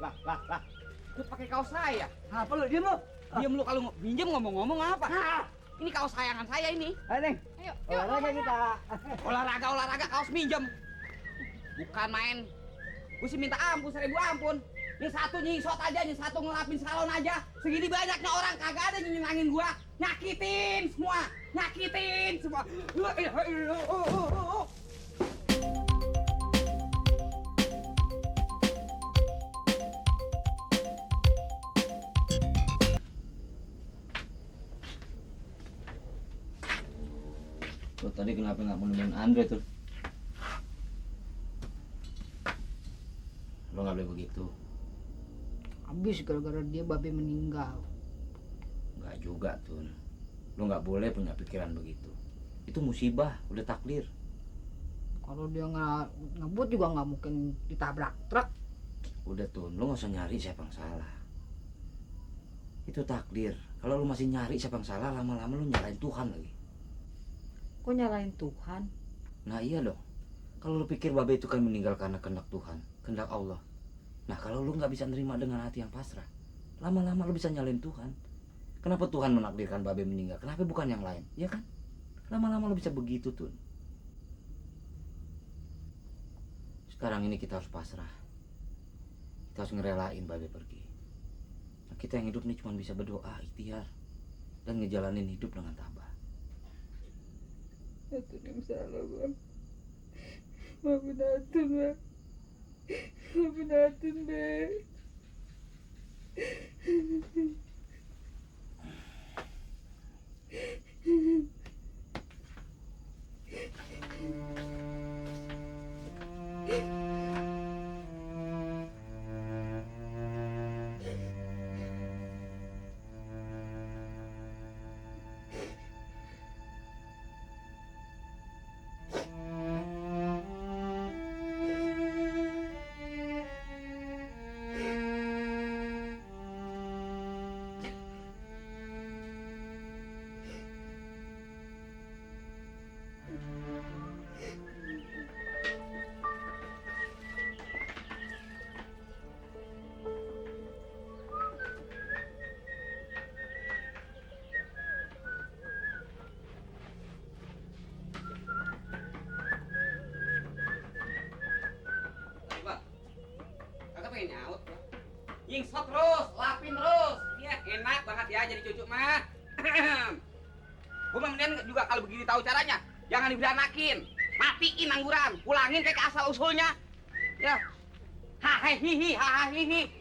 Lah. Lu pakai kaos saya. Apa lu? Diam lu. Diam lu, kalau pinjam ngomong-ngomong apa? Ini kaos sayangan saya ini. Ayo, Neng. Ayo, Olahraga kita. Olahraga kaos minjem. Bukan main. Gue sih minta ampun, 1000 ampun. Ini satu nyisot aja, ini satu ngelapin salon aja. Segini banyaknya orang kagak ada yang nyenangin gua. Nyakitin semua. Tuh tadi kenapa nggak mau nemenin Andre tuh? Lo nggak boleh begitu. Habis gara-gara dia babe meninggal. Nggak juga tuh. Lo nggak boleh punya pikiran begitu. Itu musibah, udah takdir. Kalau dia nggak ngebut juga nggak mungkin ditabrak truk. Udah tuh, lo nggak usah nyari siapa yang salah. Itu takdir. Kalau lo masih nyari siapa yang salah, lama-lama lo nyalain Tuhan lagi. Kok nyalain Tuhan? Nah iya dong. Kalau lo pikir babe itu kan meninggal karena kehendak Tuhan, kehendak Allah. Nah kalau lo nggak bisa nerima dengan hati yang pasrah, lama-lama lo bisa nyalain Tuhan. Kenapa Tuhan menakdirkan babe meninggal? Kenapa bukan yang lain? Ya kan? Lama-lama lo bisa begitu tuh. Sekarang ini kita harus pasrah. Kita harus ngerelain babe pergi. Nah, kita yang hidup ini cuma bisa berdoa, ikhtiar, dan ngejalanin hidup dengan tabah. Atun yang salah, Bang. Maafin Atun, Bang. Maafin Atun, Bang. Nyingsot terus, lapin terus. Iya, enak banget ya jadi cucu mah. Gue mendingan juga kalau begini tahu caranya, jangan diberanakin. Matiin angguran, pulangin kayak ke asal usulnya. Ya. Hahaha,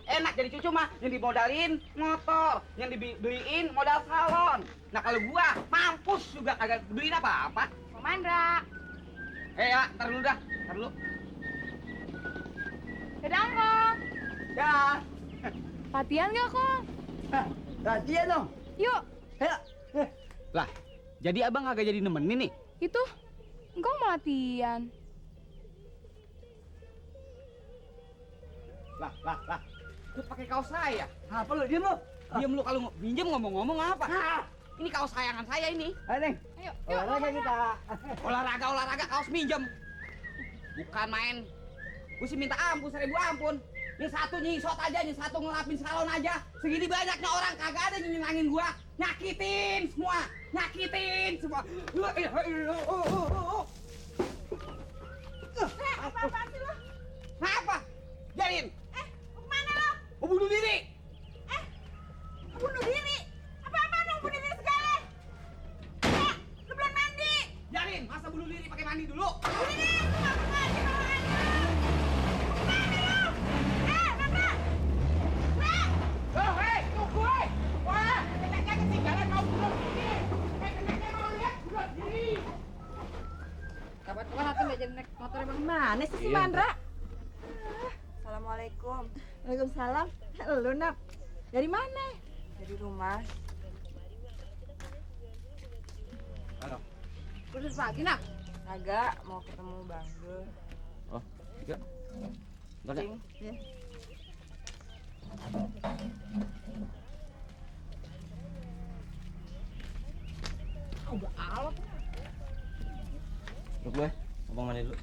enak jadi cucu mah. Yang dimodalin motor, yang dibeliin modal salon. Nah kalau gua mampus juga kagak beliin apa-apa. Mandra. Ya, ntar dulu dah, ntar dulu. Dadah, Kong. Ya. Latihan gak, Kong? Latihan dong. Yuk. Ayo. Lah, jadi abang kagak jadi nemenin nih? Itu. Engkau mau latihan. Lah. Lu pakai kaos saya. Apa lu? Diam lu. Diam lu, kalau pinjam ngomong-ngomong apa? Ini kaos sayangan saya ini. Ayo, Neng. Ayo, Olahraga kita. Olahraga kaos minjem. Bukan main. Gue sih minta ampun, 1000 ampun. Ini satu nyisot aja, ini satu ngelapin salon aja. Segini banyaknya orang kagak ada yang nyenangin gua. Nyakitin semua. Apaan sih lo? Apa? Jarin. Mau kemana lo? Mau bunuh diri. Bunuh diri? Apa-apaan mau bunuh diri segala? Lu belum mandi. Jarin, masa bunuh diri pakai mandi dulu? Udah deh, lu gak mau mandi bawaannya. Kemana lo? Bapak! Oh, hei, tunggu, hei. Wah, kenanya ketinggalan mau bunuh diri. Kenanya mau lihat bunuh diri. Kabar-kabar Atun nggak jadi naik motor bang mana sih si Iya, Mandra? Assalamualaikum. Waalaikumsalam. Lu Nak, dari mana? Dari rumah. Halo. Udah pagi Nak. Agak mau ketemu Bang Dul. Oh, tiga. Bentar, Nek. Cing. Ya. Udah alot. Lu gue, abang mandi dulu.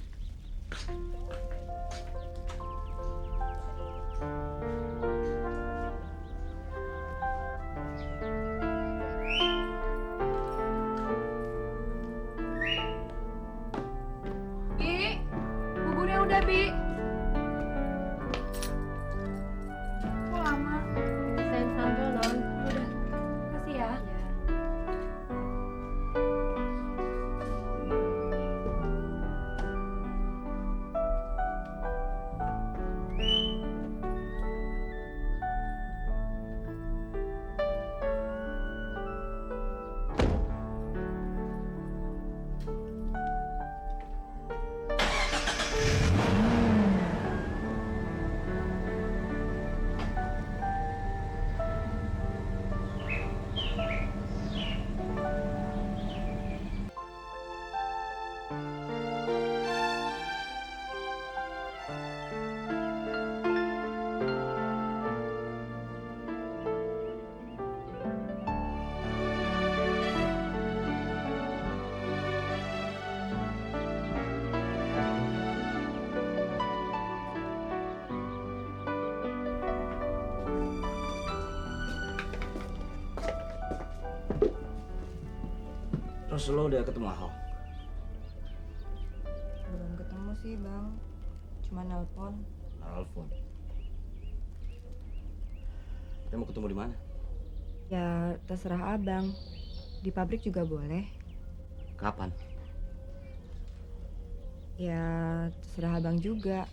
Terus lo udah ketemu Ahok? Belum ketemu sih bang, cuma nelpon. Telepon. Kita mau ketemu di mana? Ya terserah abang, di pabrik juga boleh. Kapan? Ya terserah abang juga.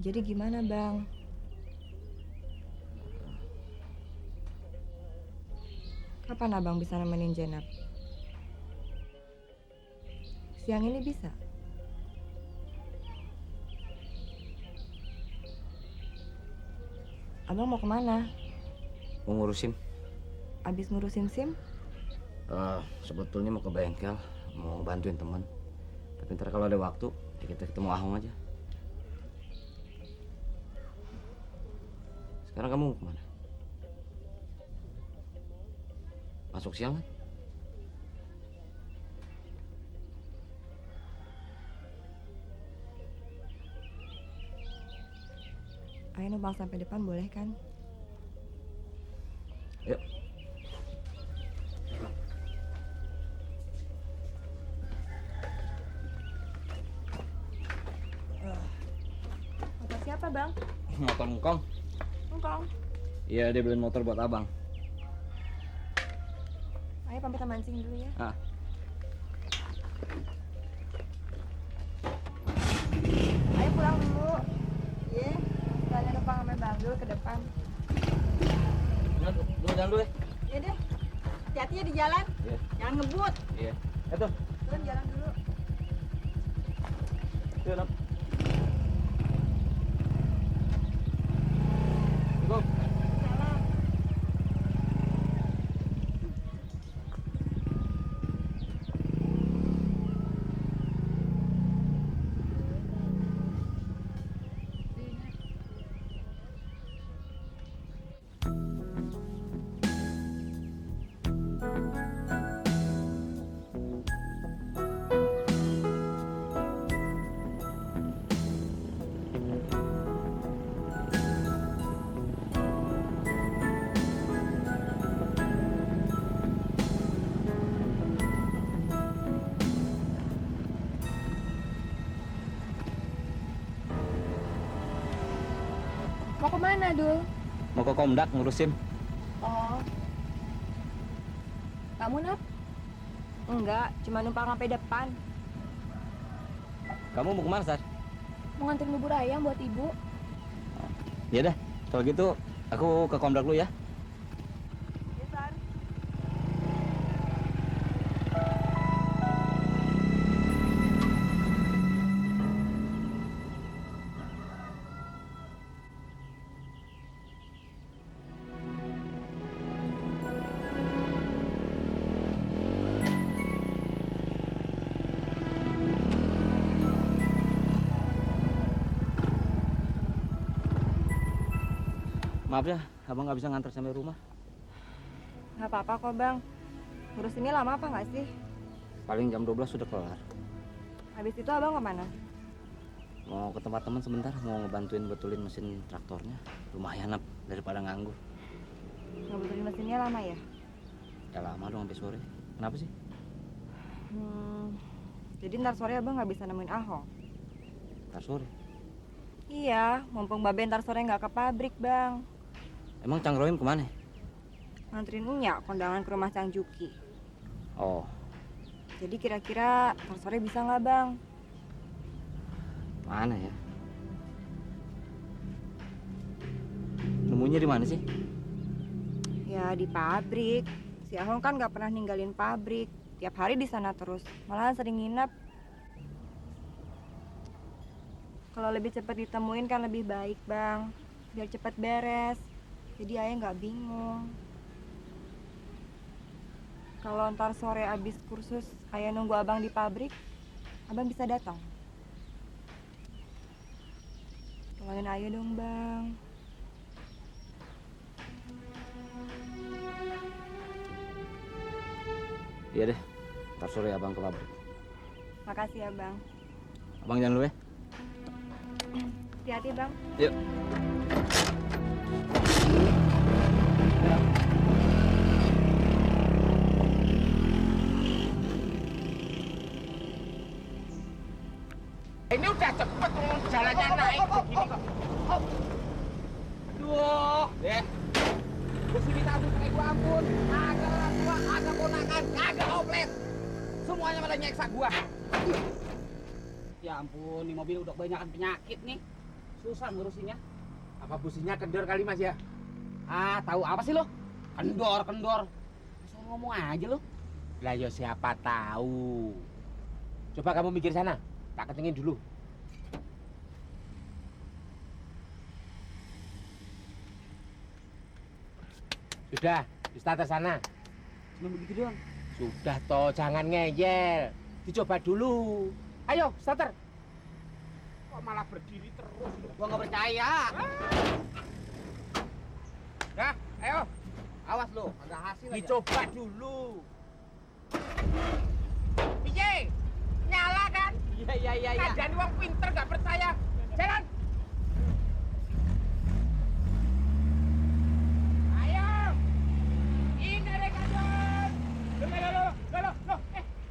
Jadi gimana bang? Kapan abang bisa nemenin Jenab? Siang ini bisa? Abang mau kemana? Mau ngurusin? Abis ngurusin SIM? Sebetulnya mau ke bengkel, mau bantuin teman. Tapi ntar kalau ada waktu, ya kita ketemu Ahong aja. Sekarang kamu mau kemana? Masuk siang kan? Ayo numpang sampai depan boleh kan? Yuk. Motor siapa bang? Motor engkong? Engkong. Iya, dia beliin motor buat abang. Ayo pamit mancing dulu ya. Ayo pulang dulu. Iya. Sekalian numpang sama Bang Dul ke depan. Lu jalan dulu ya? Iya deh. Hati-hati ya di jalan. Iya. Jangan ngebut. Iya. Itu. Turun jalan dulu. Yuk, Nam. Cukup. Jalan. Mau kemana Dul? Mau ke Komdak ngurusin. Oh. Kamu Nat? Enggak, cuma numpang sampai depan. Kamu mau kemana, Sar? Mau nganterin bubur ayam buat ibu. Ya dah, kalau gitu aku ke Komdak dulu ya. Maaf ya, abang nggak bisa nganter sampai rumah. Nggak apa-apa kok bang. Ngurus ini lama apa nggak sih? Paling jam 12 sudah kelar. Habis itu abang kemana? Mau ke tempat teman sebentar, mau ngebantuin betulin mesin traktornya. Lumayan Nap, daripada nganggur. Ngebetulin mesinnya lama ya? Ya lama dong sampai sore. Kenapa sih? Jadi ntar sore abang nggak bisa nemuin Ahong. Ntar sore. Iya, mumpung Babe ntar sore nggak ke pabrik bang. Emang Cang Rohim kemana? Nganterin Nya kondangan ke rumah Cang Juki. Oh, Jadi kira-kira ntar sore bisa nggak bang? mana ya? Nemunya di mana sih? Ya di pabrik. Si Ahong kan nggak pernah ninggalin pabrik. Tiap hari di sana terus. Malahan sering nginep. Kalau lebih cepat ditemuin kan lebih baik bang. Biar cepat beres. Jadi ayah nggak bingung. Kalau ntar sore abis kursus ayah nunggu abang di pabrik, abang bisa datang. Tolongin ayah dong bang. Iya deh, ntar sore abang ke pabrik. Makasih ya bang. Abang jalan dulu ya. Hati-hati bang. Yuk. udah cepet jalannya naik begini kok. Aduh, deh. Gue sih minta ampun pakai gua ampun. Kagak orang tua, kagak ponakan, kagak oplet. Semuanya pada nyeksa gua. Ya ampun, ini mobil udah kebanyakan penyakit nih. Susah ngurusinnya. Apa businya kendor kali Mas ya? Ah, tahu apa sih lo? Kendor. Asal ngomong aja lo. Lah ya siapa tahu. Coba kamu mikir sana. Tak kencengin dulu. Sudah, di starter sana. Cuma begitu doang. Sudah toh, jangan ngeyel. Dicoba dulu. Ayo, starter. Kok malah berdiri terus? Gua nggak percaya. Dah, ayo. Awas lo, agak hasil aja. Dicoba dulu. Piye? Nyala kan? Iya. Kajian uang pinter gak percaya. Jalan. Ayo. Ini rekaman. Loh.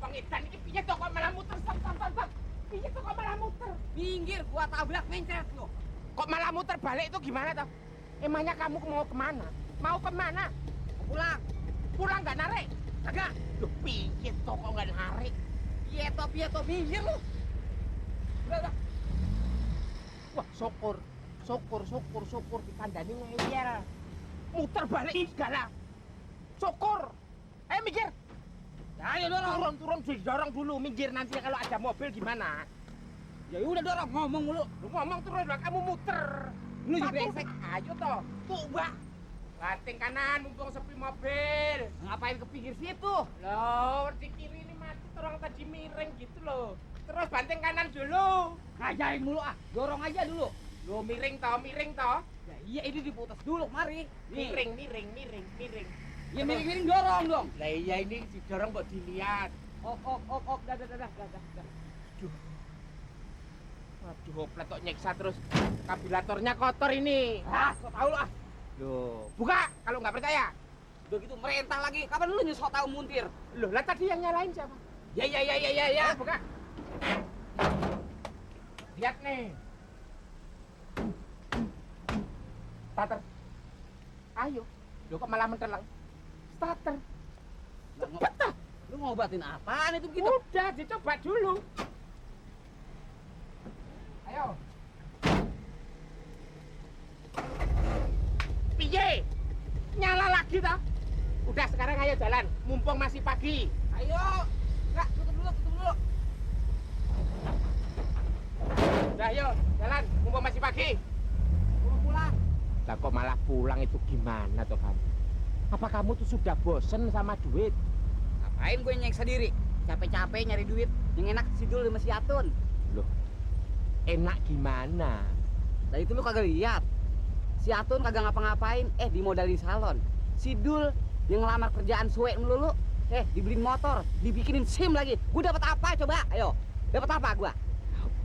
Pengitan ini piye toh kok malah muter. Stop. Piye toh kok malah muter? Minggir, gua tabrak mencret lo. Kok malah muter balik itu gimana toh? Emangnya kamu mau kemana? Mau kemana? Pulang. Pulang gak narik? Kagak. Loh piye toh kok gak narik? Piye toh minggir lo. Udah. Wah, syukur dikandani ngeyel. Muter balik segala. Syukur. Ayo mikir. Ayo dorong. Turun dorong dulu, minggir nanti kalau ada mobil gimana? Ya udah dorong, ngomong mulu. Lu ngomong terus lah, kamu muter. Lu juga Satu. brengsek. Ayo toh. Tuh, Mbak. Banting kanan mumpung sepi mobil. Ngapain ke pinggir situ? Loh, di kiri ini mati orang tadi miring gitu loh. Terus banting kanan dulu. Ngajarin mulu ah, dorong aja dulu. Loh, miring toh. Ya iya ini diputas dulu, mari. Nih. Miring. Ya miring dorong dong. Lah iya ini si dorong kok dilihat. Ok, dah. Waduh, oplet kok nyeksa terus. Karburatornya kotor ini. Ah, so tau lu ah. Loh, buka kalau nggak percaya. Udah gitu merentang lagi. Kapan lu nyesok tahu muntir? Loh, lah tadi yang nyalain siapa? Ya. Oh, buka. Lihat nih. Starter. Ayo. Loh kok malah mentelang? Starter. Cepet dah. Lu ngobatin apaan itu begitu? Udah, dicoba dulu. Ayo. Piye? Nyala lagi toh? Udah sekarang ayo jalan, mumpung masih pagi. Ayo. Enggak, tutup dulu. Udah ayo, jalan, mumpung masih pagi. Pulang. Lah kok malah pulang itu gimana toh kamu? Apa kamu tuh sudah bosen sama duit? Ngapain gue nyeksa diri? Capek-capek nyari duit. Yang enak si Dul sama si Atun. Loh, enak gimana? Dari itu lu kagak lihat. Si Atun kagak ngapa-ngapain, dimodalin salon. Si Dul yang ngelamar kerjaan suwe melulu, dibeliin motor, dibikinin SIM lagi. Gue dapat apa coba? Ayo. Dapat apa gua?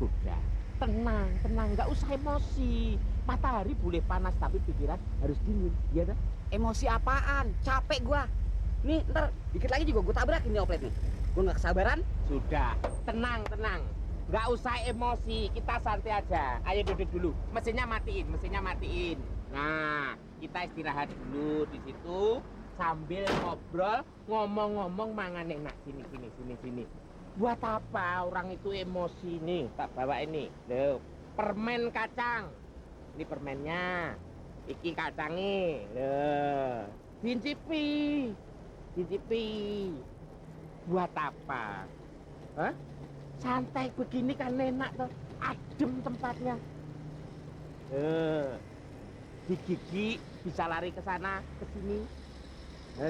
Udah, tenang, nggak usah emosi. Matahari boleh panas tapi pikiran harus dingin, ya dah? Emosi apaan? Capek gua. Nih, ntar dikit lagi juga gua tabrakin nih oplet nih. Gua nggak kesabaran. Sudah, tenang. Nggak usah emosi, kita santai aja. Ayo duduk dulu. Mesinnya matiin. Nah, kita istirahat dulu di situ sambil ngobrol, ngomong-ngomong mangan enak sini. Buat apa orang itu emosi nih? Tak bawa ini. Loh, permen kacang. Ini permennya. Iki kacangnya. Loh, dincipi. Buat apa? Hah? Santai begini kan enak tuh, adem tempatnya. Di gigi bisa lari ke sana, ke sini.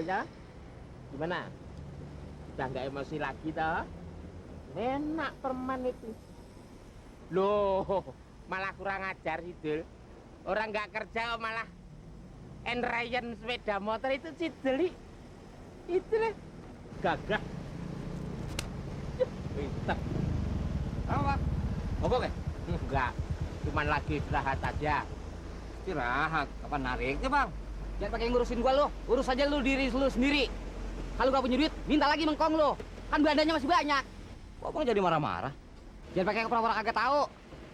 Ya? Gimana? Udah nggak emosi lagi toh? Enak permen itu. Loh, malah kurang ajar sih, Dul. Orang nggak kerja malah enrayan sepeda motor itu Cideli. Itu lah. Gagah. Pintar. Apa? Mogok ya? Enggak, cuman lagi istirahat aja. Istirahat. Kapan nariknya, Bang? Jangan pakai ngurusin gua lo. Urus aja lu diri lu sendiri. Kalau gak punya duit, minta lagi mengkong lo. Kan belanjanya masih banyak. Kok Bang jadi marah-marah? Jangan pakai pura-pura kagak tahu.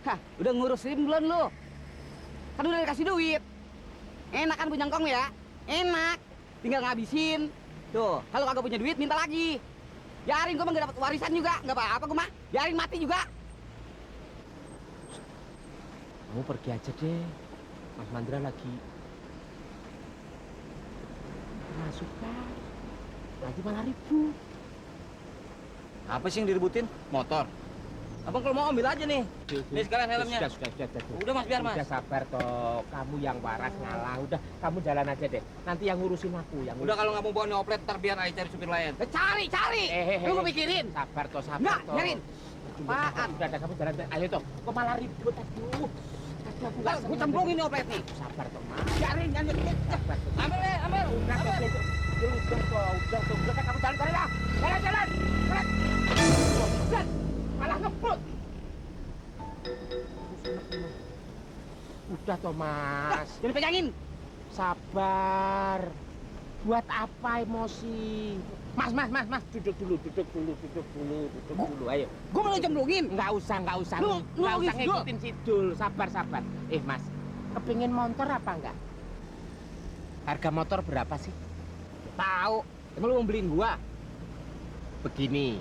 Hah, udah ngurusin belum lu? Kan udah dikasih duit. Enak kan punya ngkong ya? Enak. Tinggal ngabisin. Tuh, kalau kagak punya duit minta lagi. Biarin gua mah gak dapet warisan juga, nggak apa-apa gua mah. Biarin mati juga. Kamu pergi aja deh. Mas Mandra lagi masukan. Nanti malah ribut. Apa sih yang diributin? Motor. Abang kalau mau ambil aja nih. Nih sekalian helmnya. Sudah. Udah Mas, biar Mas. Udah sabar toh. Kamu yang waras ngalah. Udah, kamu jalan aja deh. Nanti yang ngurusin aku. Udah kalau nggak mau bawa oplet, ntar biar aja cari supir lain. Cari. Lu gua pikirin. Sabar toh, sabar Nggak, toh. biarin. Apaan? Udah ada kamu jalan. Ayo toh. Kok malah ribut? Aduh. Aku nggak Gua cemplungin nih oplet nih. sabar toh, Mas. Biarin, jangan Sabar toh. ambil. Udah kamu jalan lah. Jalan. Malah ngebut. Udah toh, Mas. Jadi pegangin. Sabar. Buat apa emosi? Mas, duduk dulu. Ayo. Gua mau cemplungin. Nggak usah. Lu Nggak usah logis, Dul. ngikutin si Dul. Sabar. Mas, kepingin motor apa enggak? Harga motor berapa sih? Tahu. Emang lu mau beliin gua? Begini,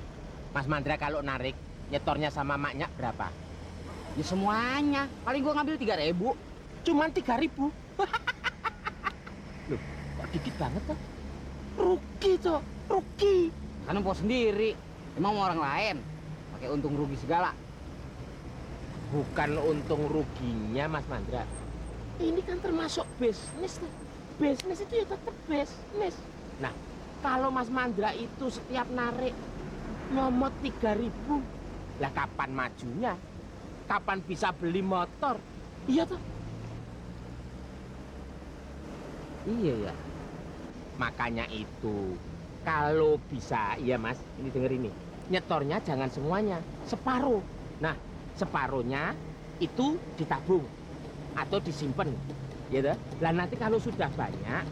Mas Mandra kalau narik, nyetornya sama maknya berapa? Ya semuanya. Paling gua ngambil 3.000. Cuman 3.000. Loh, kok dikit banget toh? Rugi. Kan empok sendiri. Emang mau orang lain pakai untung rugi segala. Bukan untung ruginya, Mas Mandra. Ini kan termasuk bisnis nih. Bisnis itu ya tetap bisnis. Nah, kalau Mas Mandra itu setiap narik nyomot 3.000, lah kapan majunya? Kapan bisa beli motor? Iya toh? Iya ya. Makanya itu, kalau bisa, iya Mas, ini denger ini, nyetornya jangan semuanya, separuh. Nah, separuhnya itu ditabung atau disimpan, ya toh? Lah nanti kalau sudah banyak,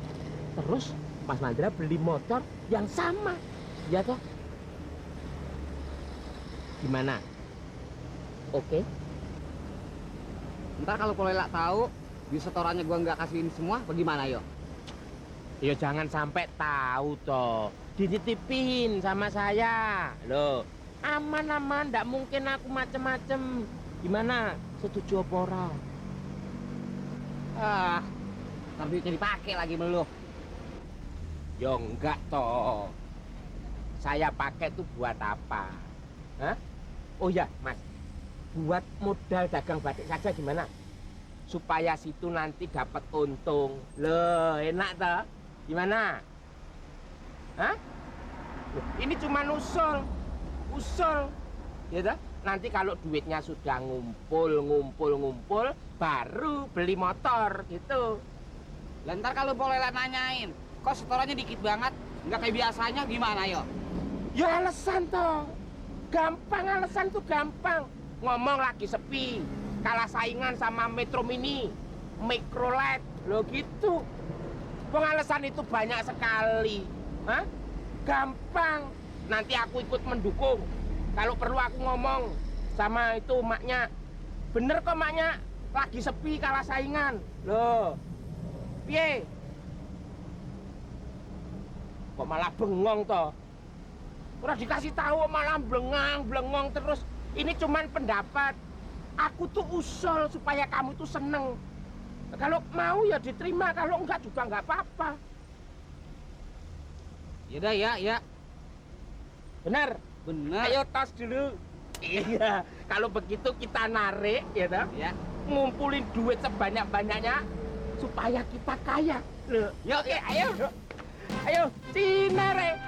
terus Mas Mandra beli motor yang sama, ya toh? Gimana? Oke? Ntar kalau Polela tahu, di setorannya gua nggak kasihin semua, bagaimana yo? Ya jangan sampai tahu toh. Dititipin sama saya. Loh, aman, ndak mungkin aku macem-macem. Gimana? Setuju apa ora? Ntar duitnya dipakai lagi melulu. Ya enggak toh. Saya pakai tuh buat apa? Hah? Oh ya, Mas. Buat modal dagang batik saja gimana? Supaya situ nanti dapat untung. Loh, enak toh? Gimana? Hah? Loh, ini cuma usul. Ya toh? Nanti kalau duitnya sudah ngumpul, baru beli motor gitu. Lah ntar kalau Polela nanyain, kok setorannya dikit banget, nggak kayak biasanya, gimana yo? Ya alasan toh. Gampang, alasan tuh gampang. Ngomong lagi sepi. Kalah saingan sama Metro Mini, Microlet, lo gitu. Pengalasan itu banyak sekali. Hah? Gampang. Nanti aku ikut mendukung. Kalau perlu aku ngomong sama itu maknya. Bener kok maknya, lagi sepi kalah saingan. Loh. Piye? Kok malah bengong toh? Udah dikasih tahu malah blengong terus. Ini cuman pendapat. Aku tuh usul supaya kamu tuh seneng. Kalau mau ya diterima, kalau enggak juga enggak apa-apa. Yaudah ya. Benar? Bener. Ayo tos dulu. Iya, kalau begitu kita narik ya toh. Ya. Ngumpulin duit sebanyak-banyaknya supaya kita kaya. Loh, Yuk, oke, ayo. Ayo, Cinere.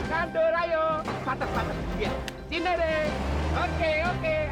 Kandur, ayo. Patas. Iya. Cinere. Oke.